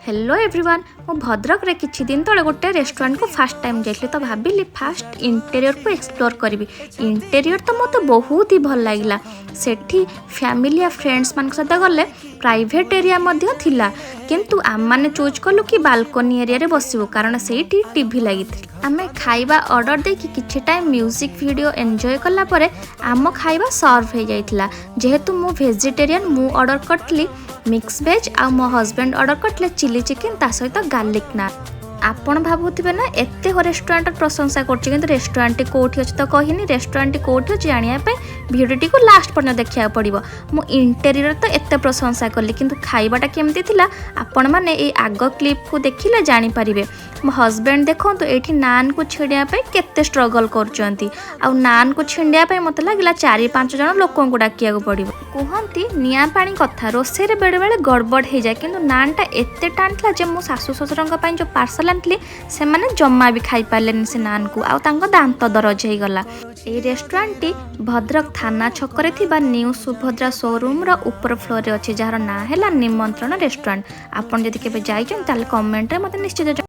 Hello everyone, ମୁଁ ଭଦ୍ରକରେ କିଛି ଦିନ ତଳେ ଗୋଟେ ରେଷ୍ଟୁରାଣ୍ଟକୁ ଫାଷ୍ଟ ଟାଇମ୍ ଯାଇଥିଲି। ତ ଭାବିଲି ଫାଷ୍ଟ ଇଣ୍ଟେରିୟରକୁ ଏକ୍ସପ୍ଲୋର କରିବି। ଇଣ୍ଟେରିୟର ତ ମୋତେ ବହୁତ ହି ଭଲ ଲାଗିଲା। ସେଠି ଫ୍ୟାମିଲି ଆଉ ଫ୍ରେଣ୍ଡସ୍ମାନଙ୍କ ସହିତ ଗଲେ ପ୍ରାଇଭେଟ୍ ଏରିଆ ମଧ୍ୟ ଥିଲା, କିନ୍ତୁ ଆମମାନେ ଚୁଜ୍ କଲୁ କି ବାଲକୋନି ଏରିଆରେ ବସିବୁ, କାରଣ ସେଇଠି ଟିଭି ଲାଗିଥିଲା। ଆମେ ଖାଇବା ଅର୍ଡ଼ର ଦେଇକି କିଛି ଟାଇମ୍ ମ୍ୟୁଜିକ୍ ଭିଡ଼ିଓ ଏନ୍ଜୟ କଲା ପରେ ଆମ ଖାଇବା ସର୍ଭ ହେଇଯାଇଥିଲା। ଯେହେତୁ ମୁଁ ଭେଜିଟେରିଆନ୍, ମୁଁ ଅର୍ଡ଼ର କରିଥିଲି ମିକ୍ସ ଭେଜ୍ ଆଉ ମୋ ହଜବେଣ୍ଡ ଅର୍ଡ଼ର କରିଥିଲେ ଚିଲି ଚିକେନ୍, ତା ସହିତ ଗାର୍ଲିକ୍ ନାନ୍। ଆପଣ ଭାବୁଥିବେ ନା, ଏତେ ରେଷ୍ଟୁରାଣ୍ଟର ପ୍ରଶଂସା କରୁଛି, କିନ୍ତୁ ରେଷ୍ଟୁରାଣ୍ଟଟି କେଉଁଠି ଅଛି ତ କହିନି। ରେଷ୍ଟୁରାଣ୍ଟଟି କେଉଁଠି ଅଛି ଜାଣିବା ପାଇଁ ଭିଡ଼ିଓଟିକୁ ଲାଷ୍ଟ ପର୍ଯ୍ୟନ୍ତ ଦେଖିବାକୁ ପଡ଼ିବ। ମୁଁ ଇଣ୍ଟେରିୟର ତ ଏତେ ପ୍ରଶଂସା କଲି, କିନ୍ତୁ ଖାଇବାଟା କେମିତି ଥିଲା, ଆପଣମାନେ ଏଇ ଆଗ କ୍ଲିପ୍କୁ ଦେଖିଲେ ଜାଣିପାରିବେ। ମୋ ହଜବେଣ୍ଡ ଦେଖନ୍ତୁ, ଏଇଠି ନାନ୍କୁ ଛିଣ୍ଡିବା ପାଇଁ କେତେ ଷ୍ଟ୍ରଗଲ୍ କରୁଛନ୍ତି। ଆଉ ନାନ୍କୁ ଛିଣ୍ଡିବା ପାଇଁ ମୋତେ ଲାଗିଲା ଚାରି ପାଞ୍ଚ ଜଣ ଲୋକଙ୍କୁ ଡାକିବାକୁ ପଡ଼ିବ। କୁହନ୍ତି ନିଆଁ ପାଣି କଥା, ରୋଷେଇରେ ବେଳେବେଳେ ଗଡ଼ବଡ଼ ହେଇଯାଏ, କିନ୍ତୁ ନାନ୍ଟା ଏତେ ଟାଣ ଥିଲା ଯେ ମୁଁ ଶାଶୁ ଶ୍ୱଶୁରଙ୍କ ପାଇଁ ଯେଉଁ ପାର୍ସଲ ଆଣିଥିଲି, ସେମାନେ ଜମା ବି ଖାଇପାରିଲେନି ସେ ନାନ୍କୁ ଆଉ ତାଙ୍କ ଦାନ୍ତ ଦରଜ ହେଇଗଲା। ଏଇ ରେଷ୍ଟୁରାଣ୍ଟଟି ଭଦ୍ରକ ଥାନା ଛକରେ ଥିବା ନ୍ୟୁ ସୁଭଦ୍ରା ସୋରୁମ୍ର ଉପର ଫ୍ଲୋରରେ ଅଛି, ଯାହାର ନାଁ ହେଲା ନିମନ୍ତ୍ରଣ ରେଷ୍ଟୁରାଣ୍ଟ। ଆପଣ ଯଦି କେବେ ଯାଇଛନ୍ତି, ତାହେଲେ କମେଣ୍ଟରେ ମୋତେ ନିଶ୍ଚିତ